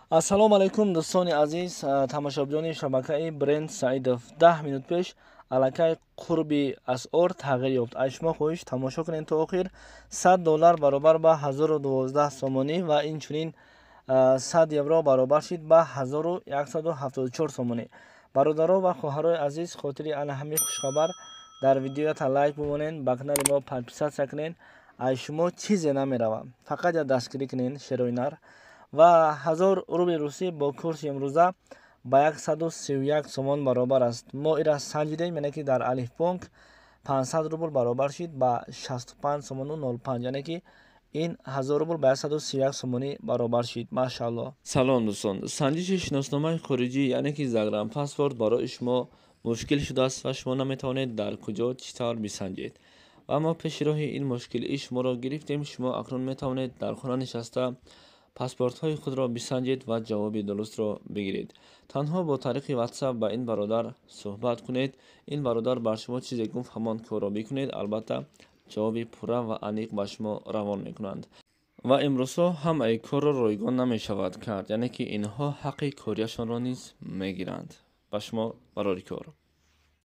Ассалому алайкум, дӯстони азиз, тамошобинони шабакаи Бренд Саидов. 10 минут пеш аллакай қурби асъор тағйир ёфт. Аз шумо хоҳиш, тамошо кунед то охир. 100 доллар баробар ба 1012 сомонӣ ва инчунин 100 евро баробар шид ба 1174 сомонӣ. Бародаро ва хоҳарои азиз, хотири ана ҳамин хушхабар дар видеоята лайк бимонед, ба канали мо подписаться кунед. Аз шумо чизе намеравад, фақат як дастгирӣ кунед, шерои нар. Ва 1000 рубли русӣ бо курси имрӯза ба 131 сомон баробар аст. Мо ира санҷидем, яъне ки дар Алифбонк 500 рубл баробар шид ба 65 сомону 05, яъне ки ин 1000 рубл ба 131 сомонӣ баробар шид. Машаалло. Салом, дӯстон! Санҷиши шиносномаи хориҷӣ, яъне ки загранпаспорт, барои шумо мушкил шудааст ва шумо наметавонед дар куҷо, чӣ тавр бисанҷед. Ва мо пеши роҳи ин мушкилии шуморо гирифтем. Шумо акнун метавонед дар хона нишаста паспортҳои худро бисанҷед ва ҷавоби дурустро бигиред. Танҳо бо тариқи Ватсап ба ин бародар суҳбат кунед. Ин бародар бар шумо чизе гуфт, ҳамон корро бикунед. Албатта, ҷавоби пурра ва аниқ ба шумо равон мекунанд. Ва имрӯзҳо ҳамаи корро ройгон намешавад кард, яъне ки инҳо ҳаққи кориашонро низ мегиранд. Ба шумо барори кор.